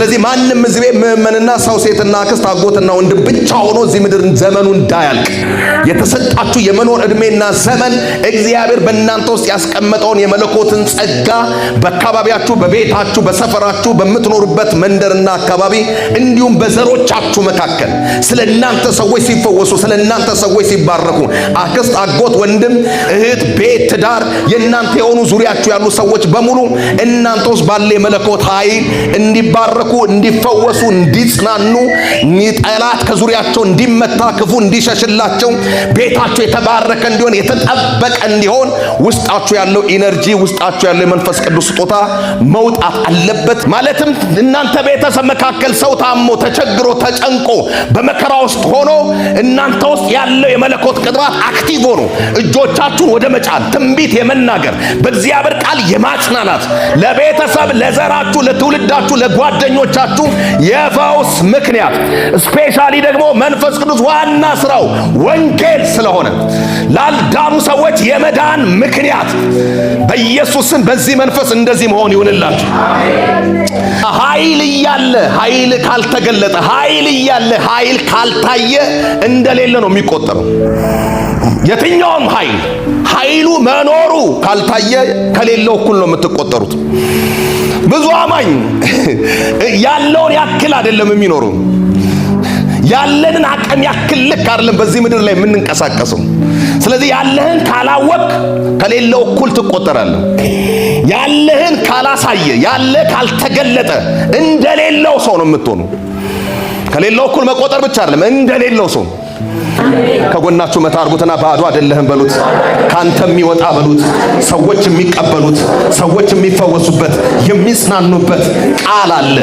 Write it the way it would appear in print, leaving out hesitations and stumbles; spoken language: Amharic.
ስለዚህ ማንም እዚህ ቤት ምዕመንና ሰው፣ ሴትና አክስት፣ አጎትና ወንድም ብቻ ሆኖ እዚህ ምድር ዘመኑ እንዳያልቅ፣ የተሰጣችሁ የመኖር ዕድሜና ዘመን እግዚአብሔር በእናንተ ውስጥ ያስቀመጠውን የመለኮትን ጸጋ በአካባቢያችሁ፣ በቤታችሁ፣ በሰፈራችሁ፣ በምትኖሩበት መንደርና አካባቢ እንዲሁም በዘሮቻችሁ መካከል ስለ እናንተ ሰዎች ሲፈወሱ፣ ስለ እናንተ ሰዎች ሲባረኩ፣ አክስት፣ አጎት፣ ወንድም፣ እህት፣ ቤት፣ ትዳር የእናንተ የሆኑ ዙሪያችሁ ያሉ ሰዎች በሙሉ እናንተ ውስጥ ባለ የመለኮት ኃይል እንዲባረኩ፣ እንዲፈወሱ፣ እንዲጽናኑ፣ ጠላት ከዙሪያቸው እንዲመታ፣ ክፉ እንዲሸሽላቸው፣ ቤታቸው የተባረከ እንዲሆን፣ የተጠበቀ እንዲሆን ውስጣችሁ ያለው energy፣ ውስጣችሁ ያለው የመንፈስ ቅዱስ ስጦታ መውጣት አለበት። ማለትም እናንተ ቤተሰብ መካከል ሰው ታሞ፣ ተቸግሮ፣ ተጨንቆ፣ በመከራ ውስጥ ሆኖ እናንተ ውስጥ ያለው የመለኮት ቅባት active ሆኖ እጆቻችሁን ወደ መጫን፣ ትንቢት የመናገር፣ በእግዚአብሔር ቃል የማጽናናት፣ ለቤተሰብ፣ ለዘራችሁ፣ ለትውልዳችሁ፣ ለጓደኞቻችሁ የፈውስ ምክንያት፣ specially ደግሞ መንፈስ ቅዱስ ዋና ስራው ወንጌል ስለሆነ ላልዳኑ ሰዎች የመዳን ምክንያት በኢየሱስ ስም በዚህ መንፈስ እንደዚህ መሆን ይሁንላችሁ። ኃይል እያለ ኃይል ካልተገለጠ፣ ኃይል እያለ ኃይል ካልታየ እንደሌለ ነው የሚቆጠረው። የትኛውም ኃይል ኃይሉ መኖሩ ካልታየ ከሌለው እኩል ነው የምትቆጠሩት። ብዙ አማኝ ያለውን ያክል አይደለም የሚኖሩ፣ ያለንን አቅም ያክል ልክ አይደለም በዚህ ምድር ላይ የምንንቀሳቀሰው። ስለዚህ ያለህን ካላወቅ ከሌለው እኩል ትቆጠራለህ። ያለህን ካላሳየ፣ ያለ ካልተገለጠ እንደሌለው ሰው ነው የምትሆኑ። ከሌለው እኩል መቆጠር ብቻ አይደለም፣ እንደሌለው ሰው። ከጎናችሁ መታ አርጉትና ባዶ አይደለህም በሉት። ካንተ የሚወጣ በሉት። ሰዎች የሚቀበሉት፣ ሰዎች የሚፈወሱበት፣ የሚጽናኑበት ቃል አለ።